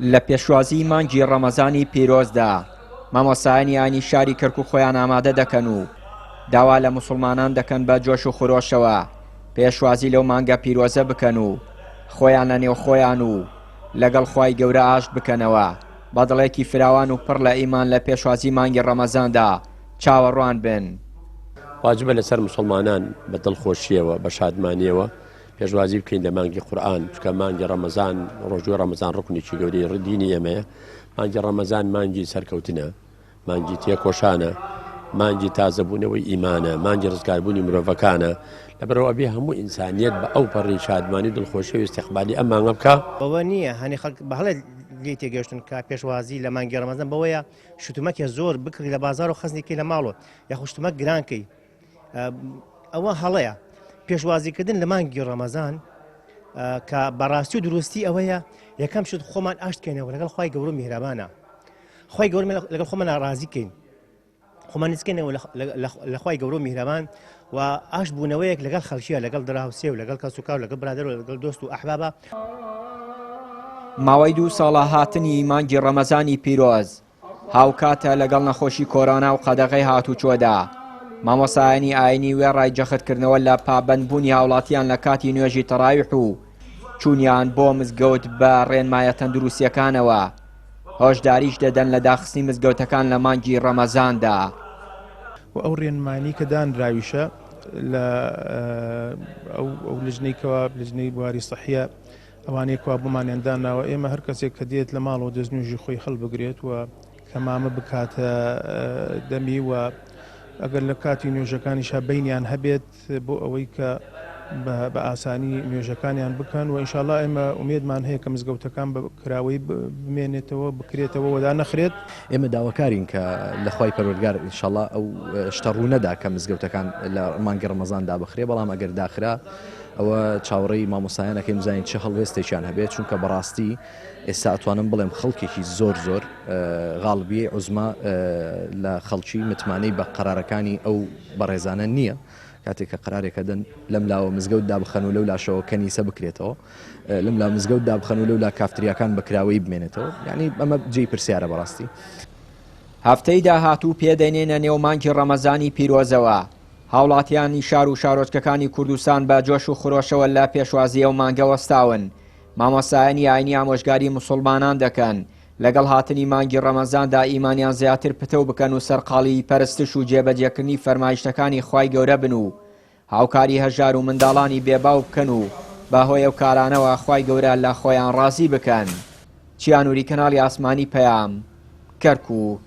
لە پێشوازیی مانگی ڕەمەزانی پیرۆزدا، مامۆستایانی ئاینی شاری کەرکوک خۆیان ئامادە دەکەن و داوا لە موسڵمانان دەکەن بە جۆش و خرۆشەوە پێشوازی لەو مانگە پیرۆزە بکەن و خۆیان لە نێو خۆیان و لەگەڵ خوای گەورە ئاشت بکەنەوە بە دڵێکی فراوان و پڕ لە ئیمان لە پێشوازی مانگی ڕەمەزاندا چاوەڕوان بن. واجبە لەسەر موسڵمانان بە دڵخۆشیەوە بە شادمانیەوە پێشوازی بکەین لە مانگی قورئان چونکە مانگی ڕەمەزان ڕۆژووی ڕەمەزان ڕکنێکی گەورەی دینی ئێمەیە مانگی ڕەمەزان مانگی سەرکەوتنە مانگی تێکۆشانە مانگی تازەبوونەوەی ئیمانە مانگی ڕزگاربوونی مرۆڤەکانە لەبەرەوە ئەبێ هەموو ئینسانیت بە ئەو پەڕی شادمانی دڵخۆشی و ئیستیقبالی ئەم مانگە بکە بەوە نییە هەنێ خەڵک بە هەڵێ لێی تێگەشتن کە پێشوازی لە مانگی ڕەمەزان بەوەیە شتومەکێ زۆر بکڕی لە بازاڕ و خەزنی کەی لە ماڵەوە یاخود شتومەک گران کەی ئەوە هەڵەیە پێشوازیکردن لە مانگی ڕەمەزان کە بەڕاستی و دروستی ئەوەیە یەکەم شت خۆمان ئاشتکەینەوە لەگەڵ خی گەورە میهرەبانە خی گەورە لەگەڵ خۆمان ناڕازی کەین خۆمان نزکەینەوە لە خی گەورە میهرەبان و ئاش بوونەوەیەک لەگەڵ خەڵکیە لەگەڵ دراوسێ و لەگەڵ کەسوکار لەگەڵ برادەر و لەگەڵ دۆست و ئەحبابە. ماوەی دوو ساڵە هاتنی مانگی ڕەمەزانی پیرۆز هاوکاتە لەگەڵ نەخۆشی کۆرۆنا و قەدەغەی هاتوچۆدا، مامۆستایانی ئاینی وێڕای جەختکردنەوە لە پابەندبوونی هاوڵاتیان لە کاتی نوێژی تەڕاویح و چوونیان بۆ مزگەوت بە ڕێنمایە تەندروستییەکانەوە، هۆشداریش دەدەن لە داخستنی مزگەوتەکان لە مانگی ڕەمەزاندا. و ئەو ڕێنمانی کە دانراویشە لە ئەو لجنەی کەوا لجنەی بواری سەحیە ئەوانەی کوا بۆمانیان داناوە ئێمە هەر کەسێک کە دێت لە ماڵەوە دەستنوێژی خۆی هەڵبگرێت و کەمامە بکاتە دەمی و ئەگەر لە کاتی نوێژەکانیشا بینیان هەبێت بۆ ئەوەی کە بە ئاسانی نوێژەکانیان بکەن و ئینشاڵا ئێمە ئومێدمان هەیە کە مزگەوتەکان بە کراوەی بمێنێتەوە بکرێتەوە و دانەخرێت. ئێمە داواکارین کە لە خوای پەروەردگار ئینشاڵا ئەو شتە ڕوونەدا کە مزگەوتەکان لە مانگی ڕەمەزان دابخرێ بەڵام ئەگەر داخرا ئەوە چاوەڕێی مامۆستایان ئەکەین بزانین چ هەڵوێستێکیان هەبێت چونکە بەڕاستی ئێستا ئەتوانم بڵێم خەڵکێکی زۆر زۆر غاڵبیەی عوزما لە خەڵکی متمانەی بە قەرارەکانی ئەو بەڕێزانە نییە کاتێک کە قرارێکە دەن لەم لاوە مزگەوت دابخەن و لەو لاشەوە کەنیسە بکرێتەوە لەم لا مزگەوت دابخەن و لەو لا کافتریاکان بەکراوەی بمێنێتەوە یعنی ئەمە جێی پرسیارە بەڕاستی. هەفتەی داهاتوو پێ دەنێنە نێو مانگی ڕەمەزانی پیرۆزەوە، هاوڵاتیانی شار و شارۆچکەکانی کوردستان بە جۆش و خرۆشەوە لە پێشوازی ئەو مانگە وەستاون، مامۆستایانی ئاینی ئامۆژگاری موسوڵمانان دەکەن لەگەڵ هاتنی مانگی ڕەمەزاندا ئیمانیان زیاتر پتەو بکەن و سەرقاڵی پەرستش و جێبەجێکردنی فەرمایشتەکانی خوای گەورە بن و هاوکاری هەژار و منداڵانی بێ باوک بکەن و بە هۆی ئەو کارانەوە خوای گەورە لە خۆیان ڕازی بکەن. چیا نوری کەناڵی ئاسمانی پەیام، کەرکوک.